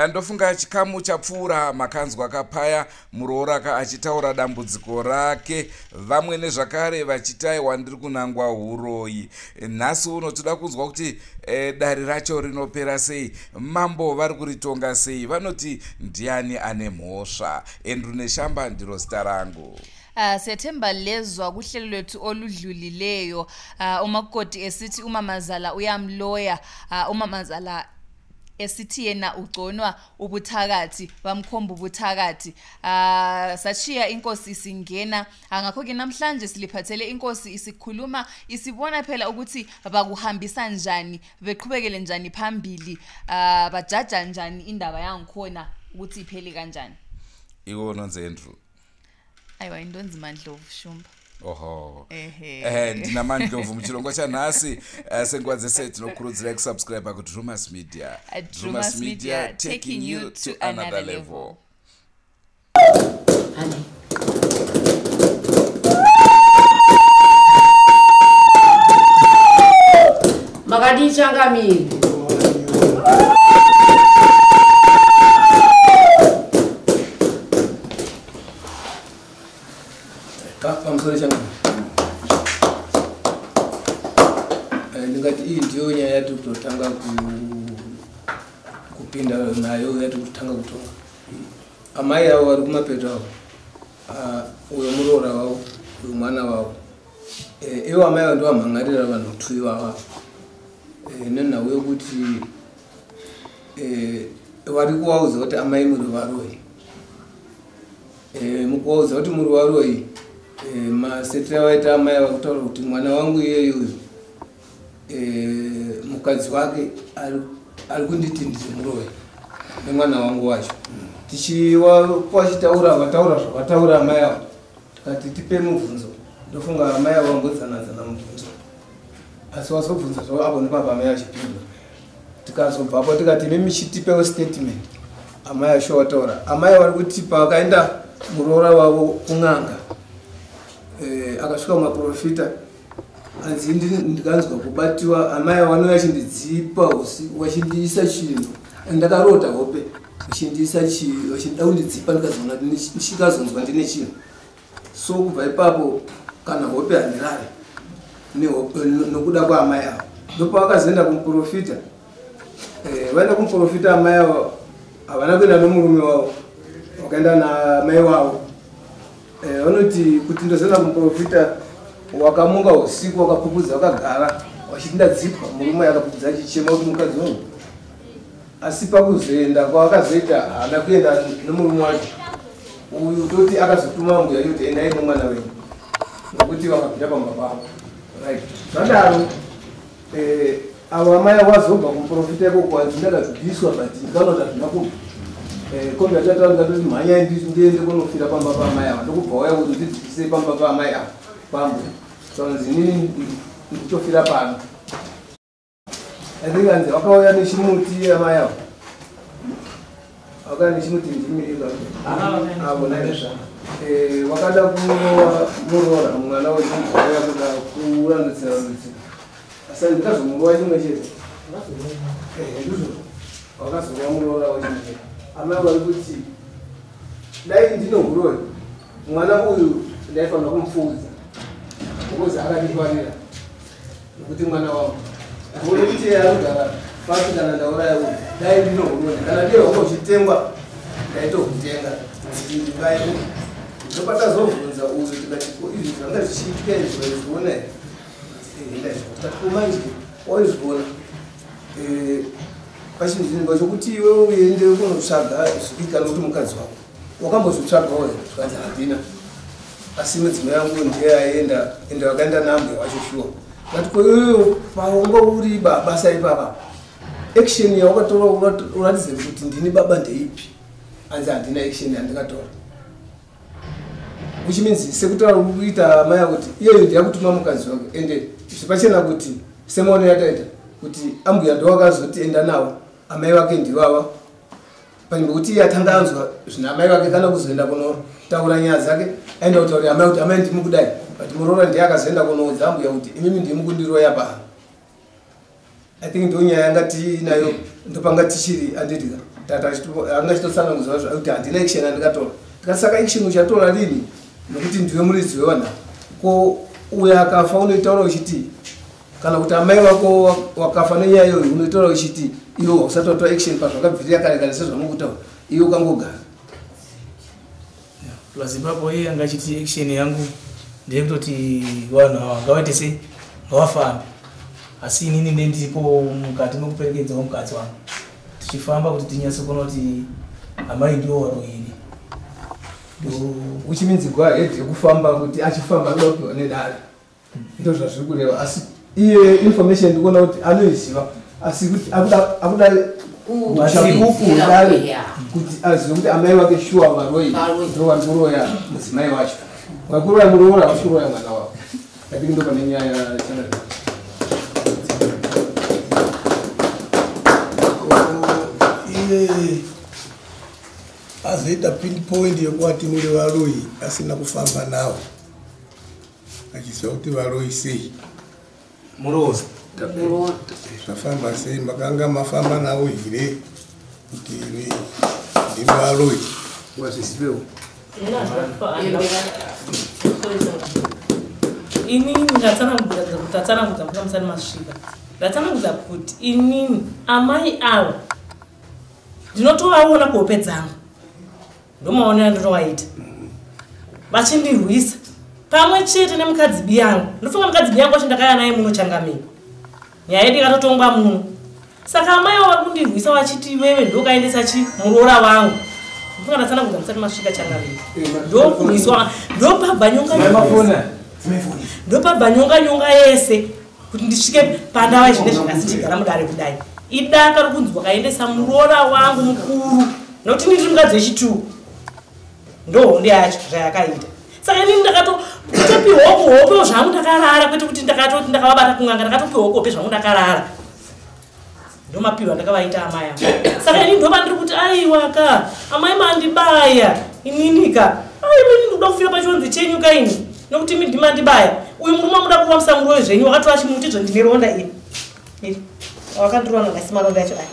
Ndofunga chikamu chapfuura makanzwa kapaya muroora ka achitaura dambudziko rake, vamwe nezvakare vachitaiwa ndiri kunangwa huroyi. Nhasi uno toda kunzwa kuti dare racho rinopera sei, mambo vari kuritonga sei, vanoti ndiani ane mhosva. Andrew Neshamba ndiro zita rangu. Sethemba lezwa kuhlelo lwethu oludlulileyo, umakoti esithi umamazala uyamloya, umamazala esithi yena ugconwa ubuthakathi, bamkhomba ubuthakathi. Sachiya inkosi isingena. Ngakho-ke namhlanje siliphathele inkosi isikhuluma, isibona phela ukuthi bakuhambisa njani, beqhubekele njani phambili, bajaja njani indaba yangikhona ukuthi iphele kanjani. Iwe unonzi Andrew. Aiwa, indonzi Mandlovu Shumba. Oho. Ehe. Ndina Mandlovu muchirongwa chanhasi. Senguva dzese tinokurudzirai kusubscribe kuDrumas Media. Drumas Media, taking you to another level. Honey. Makadii changamire? Pamusoro changamire. Ndingati iyi ndiyo nyaya yatiri kutotanga kupinda nayo, yatiri kutanga kutonga. Amai avo vari kumapeto avo, uyo muroora wavo, uyo mwana wavo. Ivo amai avo ndovamhan'arira vanhu two ivava. Nenhau yekuti vari kuvaudza kuti amai muri varoyi. Mukuvaudza kuti muri varoyi, masetire avaita amai ava kutaura kuti mwana wangu iyeyu uyu, mukadzi wake ari kunditi ndiri muroyi nemwana wangu wacho. Tichiwachitaura vataura zvavataura amai avo, tikati tipe mubvunzo. Ndofunga amai avo vambodzanadzana mubvunzo, asi wazobvunza zvavo apo nepapa amai vachipindura. Tikazobvapo tikati imi muchitipewo statement. Amai acho vataura, amai vari kuti pavakaenda muroora wavo kun'anga, akasvika kumaprofita, anzi ndikanzwa kubatiwa. Amai vanouya vachindidzipa usiku, vachindiisa chinhu, ndakarota hope vachindiisa vachida kundidzipa, ndikazonzwa ndine chinhu. So kubva ipapo kana hope handirare nokuda kwaamai avo. Ndopavakazoenda kumuprofita. Vaenda kumuprofita, amai avo havana kuenda nomurume wavo, vakaenda namai wavo. Vanoti kuti ndozoenda kumuprofita, wakamuka usiku wakapupudza wakagara vachiti ndadzipwa. Murume akapupudza achichema kuti mukadzi wangu. Asi pakuzoenda kwavakazoita haana kuenda nomurume wacho uyu, toti akazotuma mbuya yoti endai nomwana wenyu nokuti vakabvira pamba pavo. Right, zvadaro avo amai vazobva kumuprofita ikoko, hanzi ndakazobviswa, but ndikaona kuti hazvina kubva. Kombi yatataura, ndikatoti mhanyai ndiende kunofira pamba paamai ava. Ndokubva wauya kuti ndidzikise pamba paamai ava pambuya. Sanzi inini ndikutofira pano. I think hanzi vakauya nechimuti, amai avo vakauya nechimuti, ndimirika avo naizva. Vakada kurowa muroora mwana wechimubvauya kuda kurandutsira randutsira, asi ndikazomurova chimwe chete. Ndizvo vakazorova muroora wechimwe chete. Amai vari kuti dai ndine huroyi, mwana uyu ndaifanira kumupfuudza, because akanditwarira nokuti mwana wangu uri kuti iye anogara pasi kana ndauraya uyu. Dai ndine huroyi, kana ndiye hwanga uchitengwa, ndaitohutenga kuti ndibaye. Ndopatazobvunza uyu tikati, ko izvi zvanga zvichiitika izvi waizviona here? Ndaizviona. Tikati, ko manje waizviona, pachinzvimbo chokuti iwe uende kunotsvaga zvidikanwa kuti mukadzi wako wakambozvitsvagawo here? Zvikanzi handina, asi mudzimai yangu ndiye aenda, ende vakaenda nambuya wacho shuwa. Kati ko iwewe paunga uri basa ipapa, action yawakatora uratidze kuti ndini baba ndeipi? Anzi handina action yandikatora, which means sekutaura kuita amai kuti iyeyo ndiyakutuma mukadzi wake. Ende zvipachena kuti semaono yataita kuti ambuya ndo wakazoti enda nawo, amai vake ndivava, panzvimbo kuti iye atanga anzwa zvina amai vake kana kuzoenda kunotaura nyaya dzake, aenda kutaurira amai kuti amai ndimi kudai, but muroora ndiye akazoenda kunoudza ambuya kuti imimi ndimi kundiroya pano. I think ndo nyaya yanga tiinayo, ndopanga tichiri anditika. Anga achitotsanangudza kuti handina action andikatora. Tikati saka action uchatora rini nokuti ndiwe muridzi wevanhu. Ko uyo akafa unoitaura uchiti kana kuti amai vako wakafa nenyaya iyoyo unoitaura uchiti iwe usati watora action pazvakabvirira kare kare sezvamukutaura iwe ukangogara. Plus ipapo iye anga achiti action yangu ndeyekutoti vanhu ava ngavaite sei, ngavafambe, asi inini ndendiripo mukati mekuperekedzawo mukadzi wangu tichifamba kuti tinyatse kuona kuti amai ndiwo varoiri. Which means go ahead yekufamba kuti achifamba anoda kupiwa nedare, ndo zvazviri kureva. Asi iye information ndikuona kuti anoiziva, asi kuti akuda uchapupu hwedare kuti azive kuti amai vake shuwa varoi ndo vari kuroya mudzimai wacho, vari kuroya muroora, vasi kuroya mwana wavo. I think ndo pane nyaya. Iye azoita pinpoint yekuti muri varoi asina kufamba navo, achiziva kuti varoi sei. Muroza zvafamba sei, makanga mafamba navo here kuti ndimi varoi? Wazvizivewo. Inini ndatsanangudza kuti musati masvika, ndatsanangudza kuti inini amai avo ndinotovaona kuhope dzangu, ndomaonera ndotovaita vachindirwisa pamwe chete nemukadzi biyangu. Ndofunga mukadzi biyangu wacho ndakaya naye muno changamira, nyaya yedu ikatotongwa muno. Saka amai avo vari kundirwisa vachiti iwewe ndokaendesa chi muroora wangu. Ndofunga ndatsanangudza musati masvika changamira, ndokurwiswa, ndopabva nyonga, ndopabva nyonga nyonga yese kuti ndisvike pandava izvi nezvingasi ndichigara mudare kudai. Idaka rokunzi wakaendesa muroora wangu mukuru, nokuti ndiri mukadzi wechitu, ndohonde yacho zvayakaita. Saka inini ndakatopiwawo kuhope zvangu ndakarara, kwete kuti ndakatoti ndakavabata kun'anga, ndakatopiwawo kuhope zvangu ndakarara, ndomapirwa ndakavaita amai angu. Saka inini ndopandiri kuti aiwaka amai mandibaya ininika, aiwa inini ndikuda kufira pachivanze chenyu kaini, nokuti imi ndimandibaya. Uyu murume amuda kurwamisa muroyo zvenyu wakatora chimuti zvo ndine ronda iri iri wakandirova ngasi maronda acho aya,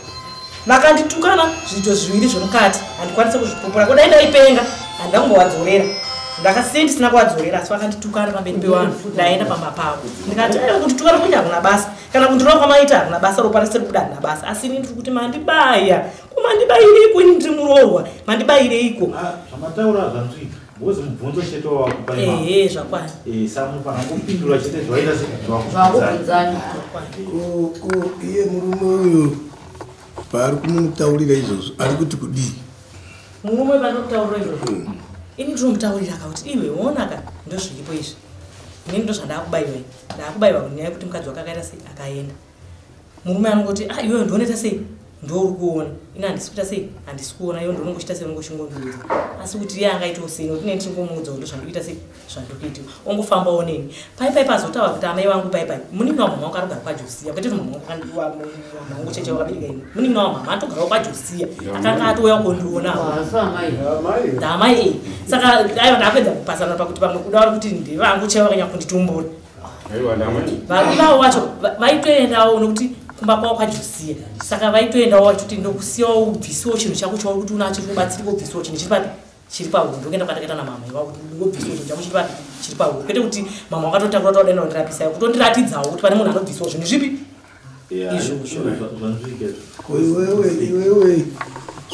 vakanditukana zviito zviviri zvemukati, handikwanisi kuzvipupura. Kudai ndaipenga handida kumbovadzorera, ndakasiya ndisina kuvadzorera, asi vakanditukana pamberi pevanhu. Ndaenda pamba pavo ndikati aiwa kunditukana kunye hakuna basa, kana kundirova kwamaita hakuna basa, ropa rese rikubuda harina basa, asi ini ndiri kuti mandibaya. Ko mandibayireiko? Ini ndiri muroorwa, mandibayireiko? Zvamataura zvanzwika, ngozi mubvunzo chete wawakupa. Ehe, zvakwana. Samufanira kupindura chete zvawaita Zvakubvunzani. Ko iye murume uyu paari kumutaurira izvozvo ari kuti kudii? Murume vanokutaurira izvozvo, ini ndinomutaurira kakuti iwe wonaka ndozviripo izvi, inini ndozvandakubayiwa, ndakubayiwa kunyaya yekuti mukadzi wake akaita sei, akaenda. Murume anongoti ah iwewe ndionoita sei, ndouri kuona, ini handisi kuita sei, handisi kuona, iwe ndonongochita sei, unongochingondiudza. Asi kuti iye angaitawo sei, nokuti neni ndichingomuudza kuti ndozvandikuita sei, zvandikuitiwa, ongofambawo neni pai pai. Pazotaura kuti amai vangu pai pai, munin'ina wamama wangu arikugara kwaJosiya, kwete kuti mama wangu cheche wakabereka ini, munin'ina wamama atogarawo kwaJosiya, akanga atouya kondionawo ndamai ei. Saka aiwa ndakuedza kupasana pakuti pamwe kuda vari kuti ndevangu chaivo vakanyanya kunditumbura. Varume vavo vacho vaitoendawo nokuti kumba kwavo kwaJosiya, saka vaitoendawo vachiti ndokusiyawo ubvisiwo chinhu chako chauri kuti unacho chinobatsirika, ubvisiwo chinhu chiri papi, chiri pahuro. Ndokuenda kwatakaita namama ivavo kuti ngobvisiwo chinhu chako chiri papi, chiri pahuro, kwete kuti mama wakatotakura takudaenda kundirapisa, kutondiratidzawo kuti pane munhu anobvisiwa zvinhu zvipi izvozvo. Ko iwewe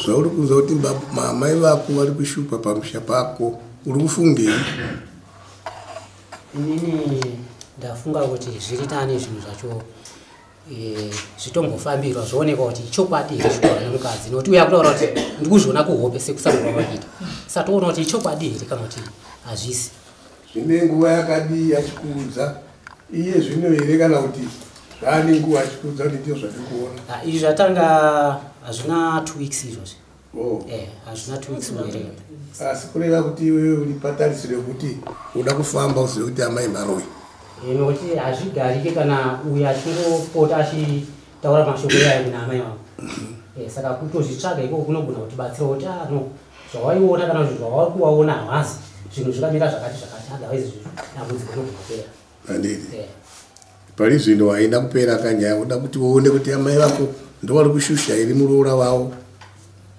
zvauri kunzwa kuti mamai vako vari kushupa pamusha pako, uri kufungei? Inini ndafunga kuti zviri tani zvinhu zvacho zvitombofambirwa zvoonekwa kuti ichokwadi here zvitaura nemukadzi, nokuti uya kutaura kuti ndikuzviona kuhope sekusanura kwakuita, satoona kuti ichokwadi here kana kuti hazvisi. Zvine nguva yakadii achikuudza iye zvino here, kana kuti zvaane nguva achikuudza kuti ndizvo zvandiri kuona? Ah, izvi zvatanga hazvina 2 weeks izvozvi. Hazvina 2 weeks here. Asi kureva kuti iwewe uri patarisiro yekuti uda kufamba uzive kuti amai maroi? Nokuti hazvigarike kana uyu achingopota achitaura mashoko iyayo kuna amai vangu. Saka kutozvitsvaga ikoko kunogona kutibatsira kuti ah no, zvawaiona kana zvinhu zvawauri kuwaona havazi zvinhu zvakamira zvakati zvakati, otherwise dambudziko rinogona kupera. Handiti pari zvino haina kupera kanyaya, uda kuti uone kuti amai vako ndovari kushusha iri muroora wavo.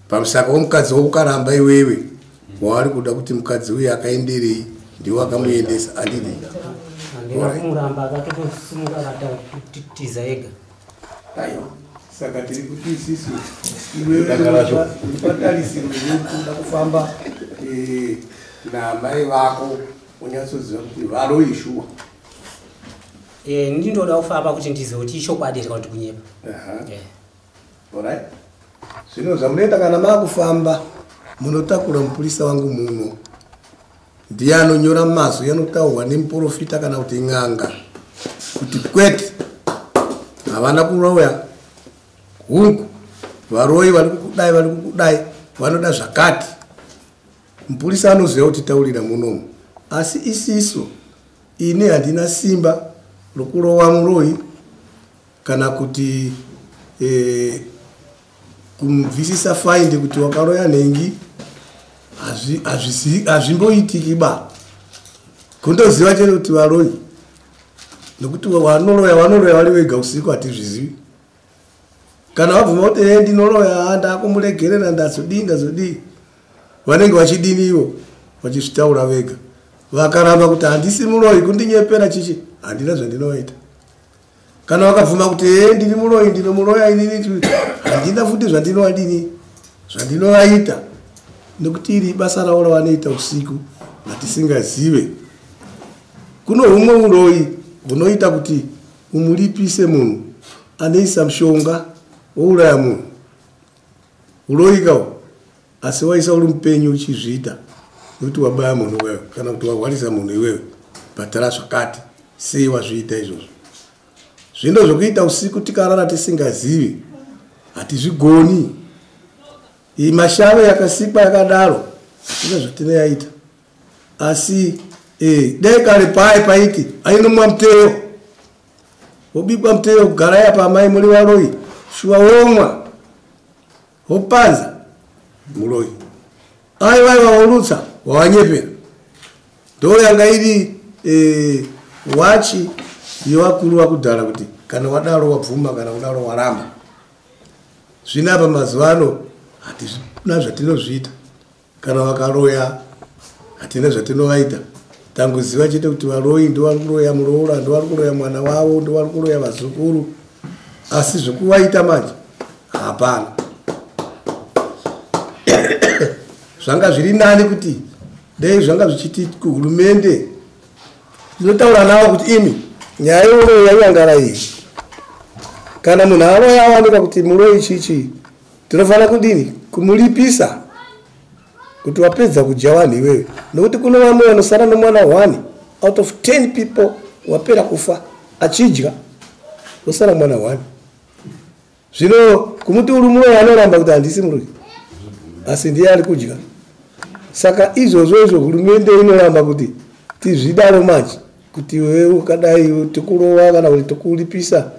Pamusaka womukadzi wokukaramba iwewe waari kuda kuti mukadzi uyu akaenderei, ndiwe akamuendesa, handidi? Handina kumuramba, akatotosimuka akatitiza ega. Aiwa, saka tiri kuti isisu iwewe patarisiro yekuda kufamba namai vako unyatsoziva kuti varoyi shuwa. Ndinoda kufamba kuti ndizive kuti ichokwadi here kana kuti kunyepa. Alright. Zvino zvamunoita kana maakufamba, munotakura mupurisa wangu muno, ndiye anonyora mazwi anotaurwa nemuprofita kana kuti n'anga kuti kwete, havana kuroya, hungu varoyi vari kukudai, vari kukudai, vanoda zvakati. Mupurisa anoziva kuti taurira munomu, asi isisu ini handina simba rokurova muroyi kana kuti kumubvisisa faindi kuti wakaroya nhengi, hazvimboitiki ba. Kundoziva chete kuti varoyi, nokuti vanoroya vanoroya vari vega usiku, hatizvizivi. Kana vabvuma kuti e ndinoroya, ndakumuregerera, ndazodii ndazodii, vanenge vachidini ivo vachizvitaura vega. Vakaramba kuti handisi muroyi, kundinyepera chichi, handina zvandinoita. Kana vakabvuma kuti e ndiri muroyi, ndinomuroya inini, handina futi zvandinoadini zvandinovaita, nekuti iri basa ravo ravanoita usiku ratisingazive. Kuno humwe uroyi hunoita kuti umuripise munhu anoisa mushonga wouraya munhu, uroyi kawo, asi waisa uri mupenyu uchizviita nekuti wabaya munhu iwewe kana kuti warwarisa munhu iwewe, bhadhara zvakati. Sei wazviita izvozvo? Zvino zvokuita usiku tikarara tisingazivi hatizvigoni. Iyi mashave yakasikwa yakadaro, ine zvatinoyaita. Asi dai kare pai paiti ainomwa muteyo, wobikwa muteyo, kugarai apa amai muri varoyi, shuwa womwa wopanza muroyi, aiwaiwa worutsa wawanyepera. Ndo yanga iri wachi yevakuru vakudhara kuti kana wadaro wabvuma, kana kudaro waramba. Zvino apa mazuva ano hatina zvatinozviita. Kana vakaroya hatina zvatinovaita, tangoziva chete kuti varoyi ndovari kuroya muroora, ndovari kuroya mwana wavo, ndovari kuroya vazukuru, asi zvekuvaita manje hapana. Zvanga zviri nani kuti dei zvanga zvichiti kuhurumende tinotaura navo kuti imi, nyaya yeuroyi yanyangara iyi, kana munhu aroya awanikwa kuti muroyi chichi, tinofanira kudini? Kumuripisa kuti wapedza kudya vanhu iwewe. Nokuti kuno vamwe vanosara nomwana 1 out of 10 people wapera kufa achidya, wosara mwana 1. Zvino kumuti uri muroyi, anoramba kuti handisi muroyi, asi ndiye ari kudya. Saka izvozvo izvo hurumende inoramba kuti tizvidaro manje, kuti iwewe ukadai tikurova kana kuti tikuripisa,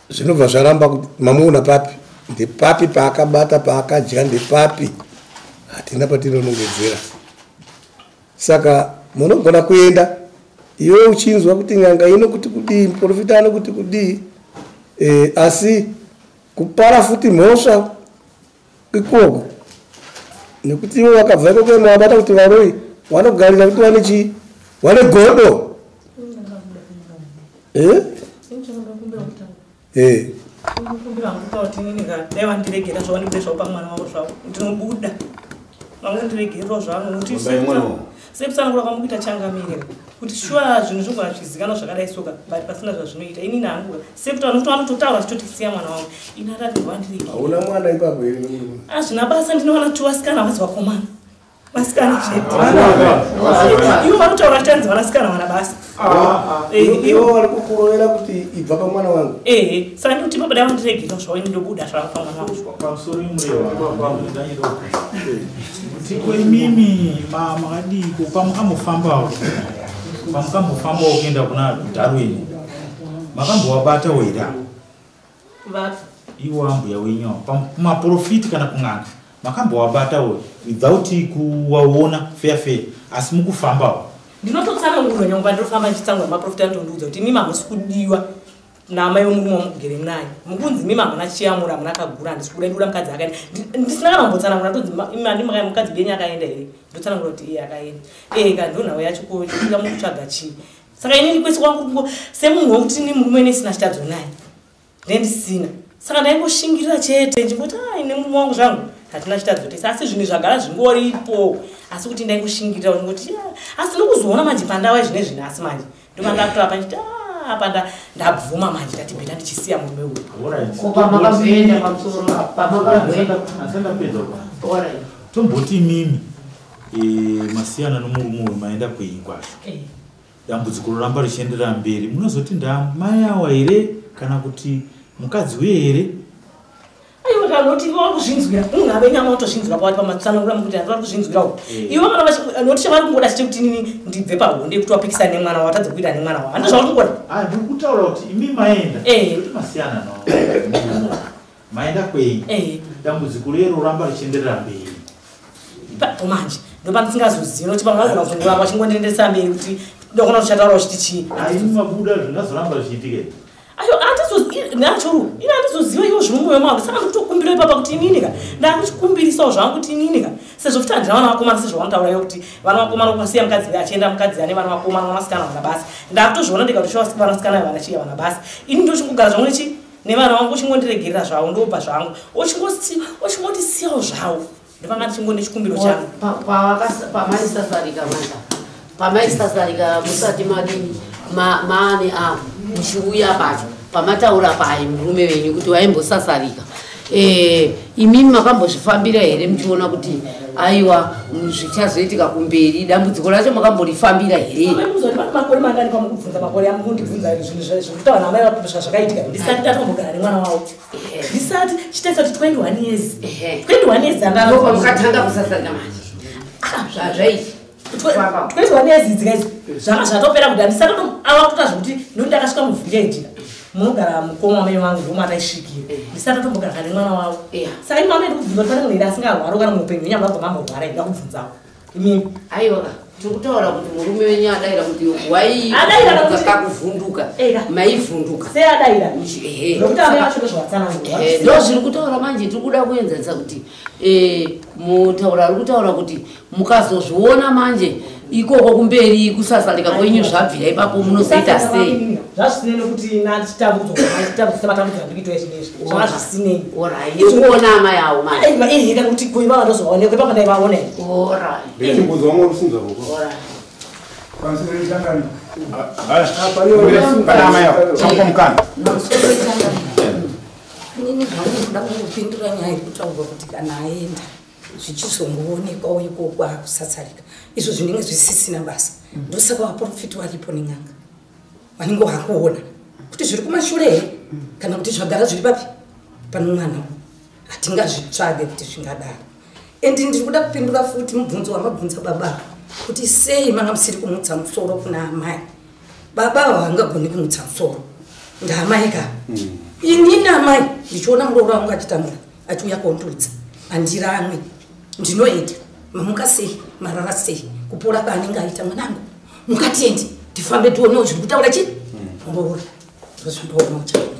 zvinobva zvaramba kuti mamuona papi, ndepapi paakabata, paakadya ndepapi, hatina patinonongedzera. Saka munogona kuenda iwe uchinzwa kuti n'anga inokuti kudii, muprofita anokuti kudii, asi kupara futi mhosva ikoko, nekuti ivo vakabva ikoko mavabata kuti varoyi, vanogarira kuti vane chii, vane godo. Dai vandiregera zvavo, ndibude zvavo pamwana wavo zvavo, ndinobuda vangondiregererawo zvavo, nokuti sekutsanangura kwamukuita changamire kuti shuwa zvinhu zvinogona zvichizikanwa zvakadai soka, but pasina zvazvinoita. Inini hangu sekuti vanokuti vanototaura chitoti siya mwana wangu, ini atati vandiregere. Hauna mwana ipapo here? Hazvina basa, ndinowana tu vasikana vazi vakomana, vasikana chete. Ivo vanotaura chitanzi vanasikana vana basa. Ivo vari kukurovera kuti ibva pamwana wangu. Ehe, saka ndikuti baba dai vandiregera zvavo, ini ndobuda zvangu pamwana wangu. Pamusoro imurewa kuti ko imimi makadiko pamukambofambawo kuenda kuna Darwin, makambowabatawo here Vapi? Iwo ambuya wenyu avo, kumaprofiti kana kun'anga, makambowabatawo without kuwaona fair fair, asi mukufambawo? Ndinototsanangurwa nyangwe pandinofamba ndichitsanangura, maprofita anotondiudza kuti imimi hamusi kudiwa. Namai vemurume wamugere naye mukunzi mimi hamuna chiyamura, hamuna kagura, handisi kuda, ndikuda mukadzi akaenda. Ndisina kana kumbotsanangura, ndonzi imi handi mukadzi benyu akaenda here? Ndotsanangura kuti iye akaenda. Eka ndonhau yacho kochika mukutsvaga chii? Saka inini kwese kwangu semunhu wekuti ni murume nesina chitadzo naye ndendisina, saka ndaingoshingirira chete ndichingoti ai nemurume wangu zvangu hatina chitadzo tese, asi zvinhu zvagara zvingoripo, asi kuti ndaingoshingirira ndingoti asi ndikuzoona manje pandawa zvinezvi nhasi manje ndopandakutora panchiti apa ndabvuma manje ndati bheta ndichisiya murume uyu. Tomboti imimi masiyana nomurume uyu maenda kwenyu kwazvo, dambudziko roramba richienderera mberi, munozoti ndamai awa here kana kuti mukadzi uye here? Aiwa kana kuti vari kuzvinzwira munhu ave nyama otozvinzwira pawati pamatsanangura mukuti vari kuzvinzwirawo ivo kana noti chavari kungoda chete kuti inini ndibve pahonde kuti wapikisana nemwana wavo watadza kuita nemwana wavo, handizvo zvavari kungoda. Ndiri kutaura kuti imi maenda kuti masiyana no maenda kwenyu, dambudziko rero ramba richienderera mberi ipapo manje ndopandisingazozivi nokuti pamwe vagona kuzongoramba vachingondiendesa mberi kuti ndokona kuchataura uchiti chii. Imi mabuda zvingazoramba zvichiitika. Ayo nachoru ini handizoziva iwo zviri mumwoyo mangu, saka ndikutokumbira ipapa kuti ininika ndakuchikumbirisawo zvangu kuti ininika sezvo futi handina vana vakomana sezvo vanotaura iyo kuti vana vakomana ukasiya mukadzi achienda mukadzi ane vana vakomana vanasikana vana basa, ndakutozviona ndikatoshuwa vanasikana vana chiya vana basa, ini ndochingogara zvangu nechi nevana vangu uchingondiregerera zvavo ndobva zvangu uchingotisiyawo zvavo ndopanga ndichingo nechikumbiro changu. Pamaisasarika manja pamaisasarika musati madini maane a muchiuya pacho pamataura pai murume wenyu kuti waimbosasarika, imimi makambozvifambira here muchiona kuti aiwa zvichazoitika kumberi, dambudziko racho makamborifambira here? Makore mangani pamukubvunza makore amukundibvunza zvinhu zvekutaura namai zvakaitika ndisati ndatombogara nemwana wavo, ndisati chitaisa kuti 21 years 21 years andapamukatanga kusasarika manje zvazvaiti 21 years idzi guys zvanga zvatopera kuti handisati ava kuita zvekuti nekuti ndakasvika muvhileji munogara mukoma wamai vangu ndomataisvikira ndisati atombogara nemwana wavo. Saka imi mama ndikubvunza kuti pane munhu here asingarwari kana muupenyu hwenyu amabva mamborwara ida kubvunzawo imimi. Aiwa tiri kutaura kuti murume wenyu adaira kuti waiakakuvhunduka maivhunduka sei adaira nokuti amai vacho ndozvavatsanangura ndo zviri kutaura manje. Tiri kuda kuenzanisa kuti mutaura ari kutaura kuti mukazozviona manje ikoko kumberi kusasarika kwenyu zvabvira ipapo munozoita sei? Zvazvisinei nekuti nachitambudzo matambudzo andikuitwa izvinezvi zvanga zvisinei nekuona amai avo manje. Aiwa kana kuti kuiva vandozovaonekwa ipapo ndaivaona. Ndichimbudzo wangu rusinza roko. Pana amai avo chamupa mukana. Inini zvangu ndinoda kungopindura nyaya iri kutaurwa kuti kana aenda zvichizongoonekwawo ikoko akusasarika izvo zvinenge zvisisina basa. Ndosaka vaprofiti varipo nen'anga vanenge vakuona kuti zviri kumashure here kana kuti zvagara zviri papi pano mwana, hatingazvitsvage kuti zvingadaro. Endi ndiri kuda kupindura futi mubvunzo wamabvunza baba kuti sei manga musiri kumutsa musoro kuna amai. Baba ava vangagoni kumutsa musoro ndaamai ka. Inini amai ndichiona muroora wangu achitambura achiuya kondiudza handiramwi, ndinoenda mamuka sei marara sei kupora kwaanenge aita mwanangu, mukatiendi tifambe tionewo zviri kutaura chi muroora. Ndozvandoonawo chaiko.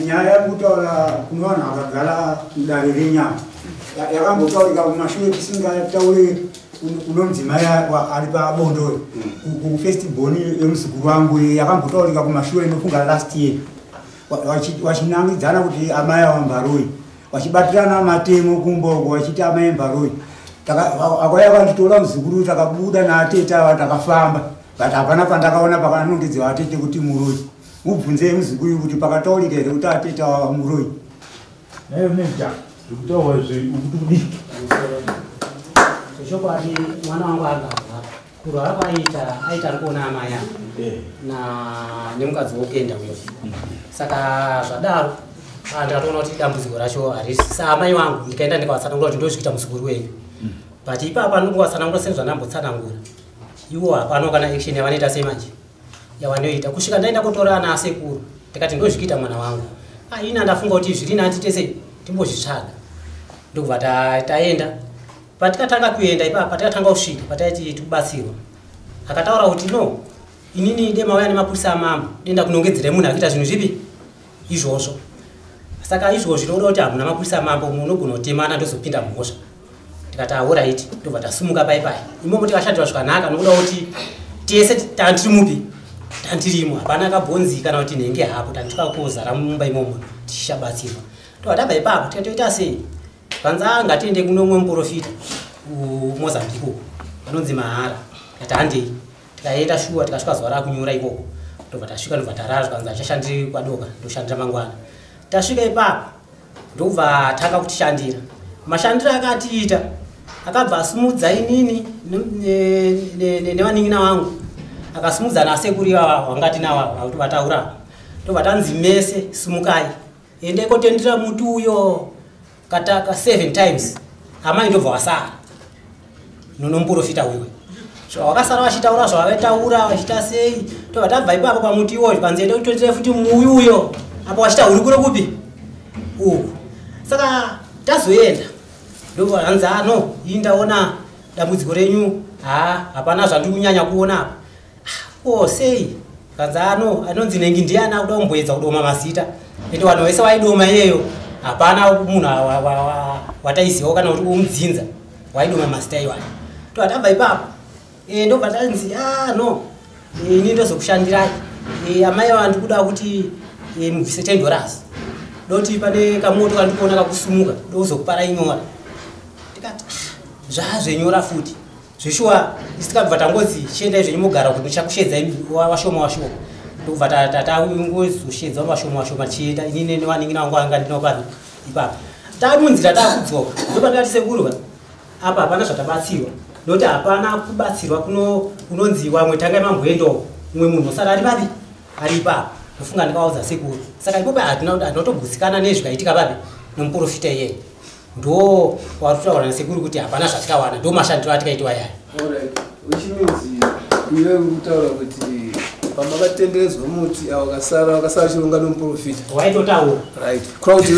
Nyaya yekutaura kune vanhu vakagara mudare renyama yakambotaurika kumashure tisingataure kuno mudzimai ari pabondo kufirst born yemuzukuru wangu yakambotaurika kumashure inofunga last year vachinangidzana kuti amai ava mbaroi, vachibatirana matemo kumboko vachiti amai mbaroi. Akauya akanditora muzukuru takabuda naatete ava takafamba, but hapana pandakaona pakanongedzewa atete kuti muroi. Mubvunzei muzukuru kuti pakataurika here kuti atete ava muroi. Nayo neja zvekutaurwa izvi ukuti kudii? Chokwadi mwana wangu angarwara, kurwara kwaaita aita ari kuona amai ava nemukadzi wokuenda uyo. Saka zvadaro ndakatoona kuti dambudziko racho harisi saamai vangu, ndikaenda ndikavatsanangura kuti ndozvikuita muzukuru wenyu, but ipapa ndinongovatsanangura sezvandambotsanangura iwo hapana kana action yavanoita sei manje yavanoita kusvika ndaenda kotora ana asekuru ndikati ndozvikuita mwana wangu. Ini ndafunga kuti zviri nani tese timbozvitsvaga, ndokubva taenda. Patikatanga kuenda ipapa patikatanga kusvika pataiti tikubatsirwa Akataura kuti no, inini demauya nemapurisa amambo denda kunongedzere munhu akuita zvinhu zvipi izvozvo. Saka izvozvo zvinoda kuti hamuna mapurisa amambo munogona kutemana ndozopinda mhosva. Tikati alright, ndobva tasumuka pai pai. Imomo tikashandirwa zvakanaka nokuda kuti tese tantiri mupi tantirimo, hapana kabhonzi kana kuti nhenge hapo, tantikakozara mumba imomo tichishabatsirwa. Tobva tabva ipapo tikatoita sei? Vanza ngatiende kuno umwe muprofita kuMozambique uko anonzi Mahara. Tikati handei. Tikaenda shuwa tikasvika zuva rakunyura ikoko. Ndobva tasvika ndobva tarara zvikanzi achashandiri kwadoka ndoshandira mangwana. Tasvika ipapo ndobva tanga kutishandira. Mashandiro akatiita akabva asimudza inini nevanin'ina vangu, akasimudza nasekuru ivava vangati navo vataura. Ndobva tanzi mese simukai endai kotendera muti uyo kataka 7 times. Amai ndobva wasara nonomuprofita uyo. So wakasara vachitaura zvavataura vachiita sei. Tobva tabva ipapo pamuti iwoyo kanzi enda kutondera futi muuyu uyo apo vachita hurukuro kupi uku. Saka tazoenda ndobva hanzi ano iyi ndaona dambudziko renyu, hapana zvandiri kunyanya kuona apa. Ko sei? Kanzi ano anonzi nengi ndiani akuda kumboedza kudoma mazita. Ende vanhu vese vaidoma iyeyo hapana munhu wataizivawo kana kuti umudzinza waidoma mazita iwayo. Tobva tabva ipapo ndobva tanzi no ini ndozokushandirai. Amai ava ndikuda kuti mubvise $10 doti pane kamoto kandikuona kakusumuka ndokuzokuparai nyora. Tikati zvazvenyora futi zveshuwa isi tikabva tangozi chiendai zvenyu mogara kuti ndichakushedzai washoma washoma. Ndokubva tatangozoshedza washoma washoma tichienda inini nevanin'ina vangu vanga ndinawo papi ipapo. Tamunzira takudzoka ndopandikati sekuru apa hapana zvatabatsirwa nokuti hapana kubatsirwa kunonzi wamwe tangai mamboendawo umwe munhu osara ari papi ari ipapo. Ndofunga ndikaudza sekuru. Saka ipopo hatina kutogutsikana nezvikaitika papi nomuprofita iyeye. Ndo warikutaura nasekuru kuti hapana zvatikawana, ndo mashandiro atikaitiwa yaya. Alright, which means iwe uri kutaura kuti pamakatenderedzwa muti avo vakasara chironga nomuprofita waitotaura. Right. Kureva kuti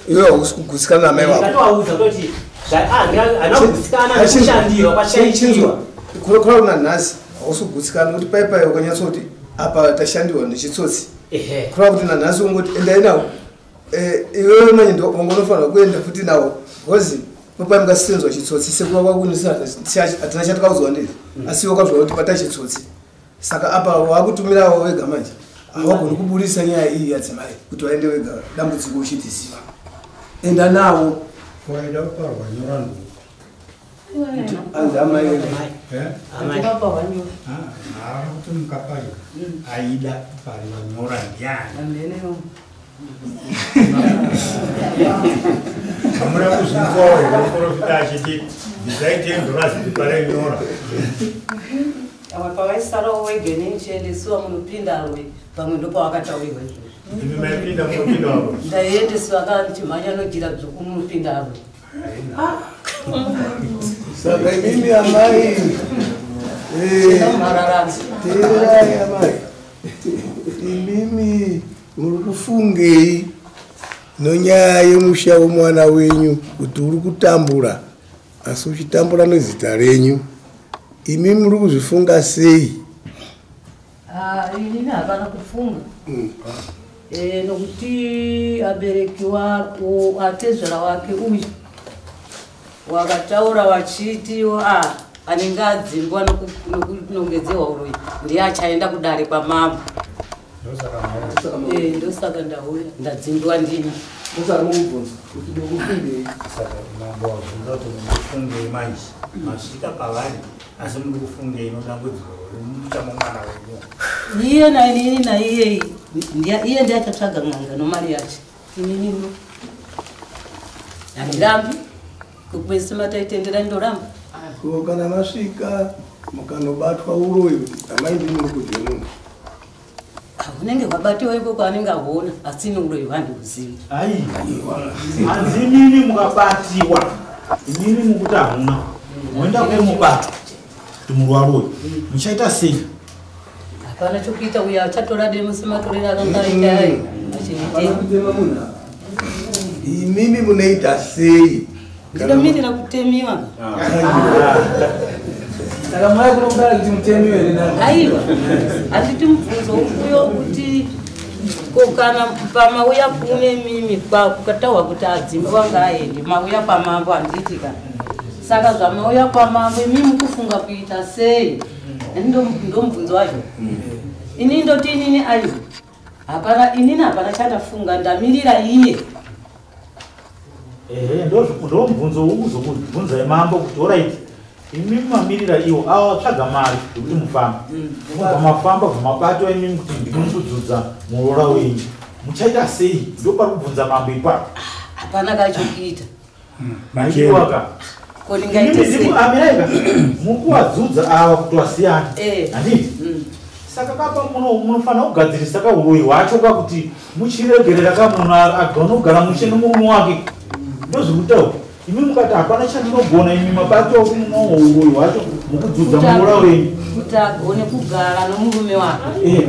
iwe hausi kugutsikana namai vako. Ndakatovaudza kutoti handina kugutsikana nekushandirwa kwatikaitiwa. Kureva kuti nanhasi hausi kugutsikana nokuti pai pai wakanyatsoti apa tashandirwa nechitsotsi. Kureva kuti nanhasi ungoti endai nawo. Iwewe manje ungonofanira kuenda futi nawo because papai mukasenzwa chitsotsi sekuva kwakunisa hatina chatikaudzwa ndizvo, asi wakazwa kuti pata chitsotsi. Saka apa wakutumirawo wega manje hawagoni kuburisa nyaya iyi yadzimai kuti waende wega dambudziko uchitiziva. Enda nawo. Waida kuparwa nyora nduku. Anzi amai wega. Haana kuti mukaparwa. Aida kuparwa nyora ndiani? Hamuna kuzvinzwawo here muprofita achiti bvisai $10 tipare nyora? Amwe pavaisarawo wega nenichiendesiwa munopinda arwe pamwe ndopawakataurirwa izvozvo. Imi maipinda munopinda arwe? Ndaiendesiwa kaa ndichimhanya nojira dzvuku munopinda arwe. Saka imimi amai teererai amai, imimi muri kufungei nonyaya yemusha womwana wenyu kuti uri kutambura asi uchitambura nezita renyu? Imi muri kuzvifunga sei? Inini hapana kufunga nokuti abereki atezvara wake uyu wakataura vachiti anenge adzingwa nokunongedzerwa uroyi ndiye achaenda kudare kwamambo. Ndosaka ndauya ndadzingwa ndini. Ndosaka mukubvunza kuti ndokufungei. Saka mambo wabvunza kuti mukufungei manje masvika pavari asi muri kufungei nodambudziko remuchamo mwana wenyu. Iye nainini naiye iye ndiye achatsvaga n'anga nomari yacho. Inini no handirambi kukwese mataitendera ndoramba. Ko kana masvika mukanobatwa uroyi amai ndini muri kudya munhu. Unenge wabatiwa ikoko anenge aona asi ini uroyi hwandikuzivi. Hanzi imimi mukabatiwa imimi mukuti hamuna moenda kumubatwa kuti murwaroyi muchaita sei? Hapana chokuita uyo achatora demo sematorero akanga aita ayo achinitema. Imimi munoita sei? Ndinomirira kutemiwa. Saka mwaya kunogara kuti mutemi here nani? Aiwa, handiti mubvunzo uyo kuti kana pamauya kune mimi kukataurwa kuti adzimba wanga aende mauya kwamambo handiti ka. Saka zvamauya kwamambo imi mukufunga kuita sei? Ndomubvunzo wacho. Ini ndoti inini aiwa. Hapana inini hapana chandafunga ndamirira iye. Ehe ndomubvunzo ukuzokubvunzai mambo kuti alright. Imi mamirira iwo awatsvaga mari yekuti mufambe. Mubva mafamba bva imimi kuti ndimi kudzudza muroora wenyu. Muchaita sei? Ndopari kubvunza mambo ipapo. Hapana kachokuita. Maiwaka. Ko ndingaita sei? Amiraika. Mukuwadzudza ava kuti wasiyana. Handiti? Saka kapa munofanira kugadzirisa kauroyi hwacho kakuti muchiregerera kamunhu agonogara mushe nomurume wake. Ndozvikutaura. Imi mukati hapana chandinogona imi mabato uroyi hwacho mukudzudza muroora wenyu. Kuti agone kugara nomurume wake.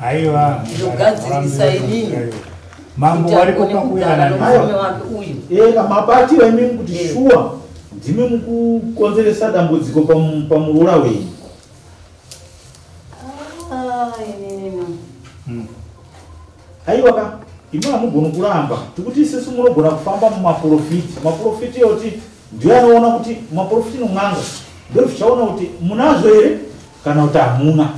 Aiwa. Ndogadzirisa inini. Mambo wariko pakuyana nomurume wake uyu. Mabatiro imimi kuti shuwa ndimi mukukonzeresa dambudziko pamuroora wenyu. Aiwa ka. Imi hamugoni kuramba tikuti isusu munogona kufamba mumaprofiti. Maprofiti yoti ndiyo anoona kuti maprofiti nomwanga ndozvichaona kuti munazvo here kana kuti hamuna.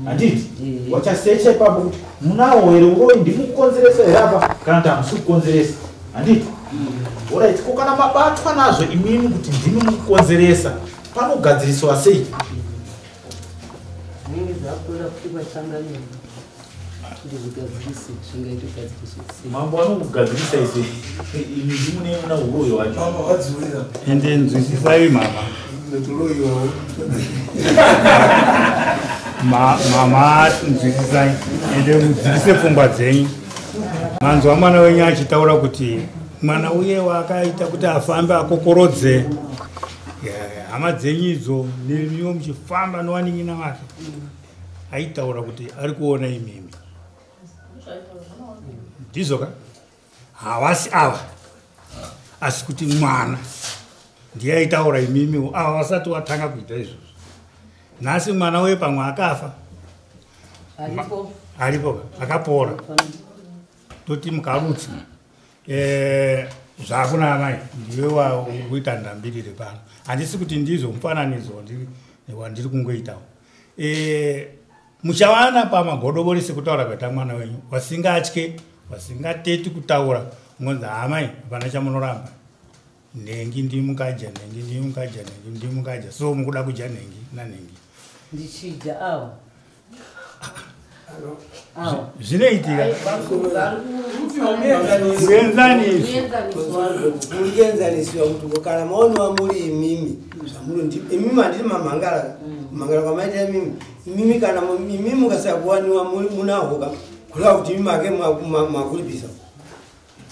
Handiti? Wachasecha ipapo kuti munawo here uroyi ndimukukonzeresa here apa kana kuti hamusi kukonzeresa. Handiti? Alright, ko kana mabatwa nazvo imimi kuti ndimi mukukonzeresa panogadziriswa sei? Mambo anokugadzirisa ise imi ndimune muna uroyi wacho. Ende nzwisisai mama. Mama nzwisisai ende mudzirise pfungwa dzenyu. Manzwa mwana wenyu achitaura kuti mwana uye wakaita kuti afambe akokorodze hama dzenyu idzo nemiwo muchifamba nowanin'ina wake. Aitaura kuti ari kuona imimi. Ndizvo ka? Havasi ava. Asi kuti mwana ndiye aitaura imimiwo ava vasati watanga kuita izvozvo. Nhasi mwana uye pamwe akafa. Aripo akapora. Toti mukarutsa. Zvakuna amai ndiwe wakuita ndambirire pano. Handisi kuti ndizvo mufananidzo wandiri kungoitawo. Muchawana pamagodobori sekutaura kwaita mwana wenyu wasingatye wasingateti kutaura ngonzi amai hapana chamunoramba. Nhengi ndimukaja nhengi ndimukaja nhengi ndimukaja so mukuda kudya nhengi nanhengi. Ndichidya awo. Zvinoitika. Muenzaniso kuti kana maonwa muri imimi zvamunondi imimi handiti mamhangara mhangara kwamaita imimi imimi kana imimi mukasakuwaniwa munahoka kureva kuti imi make makuripisa.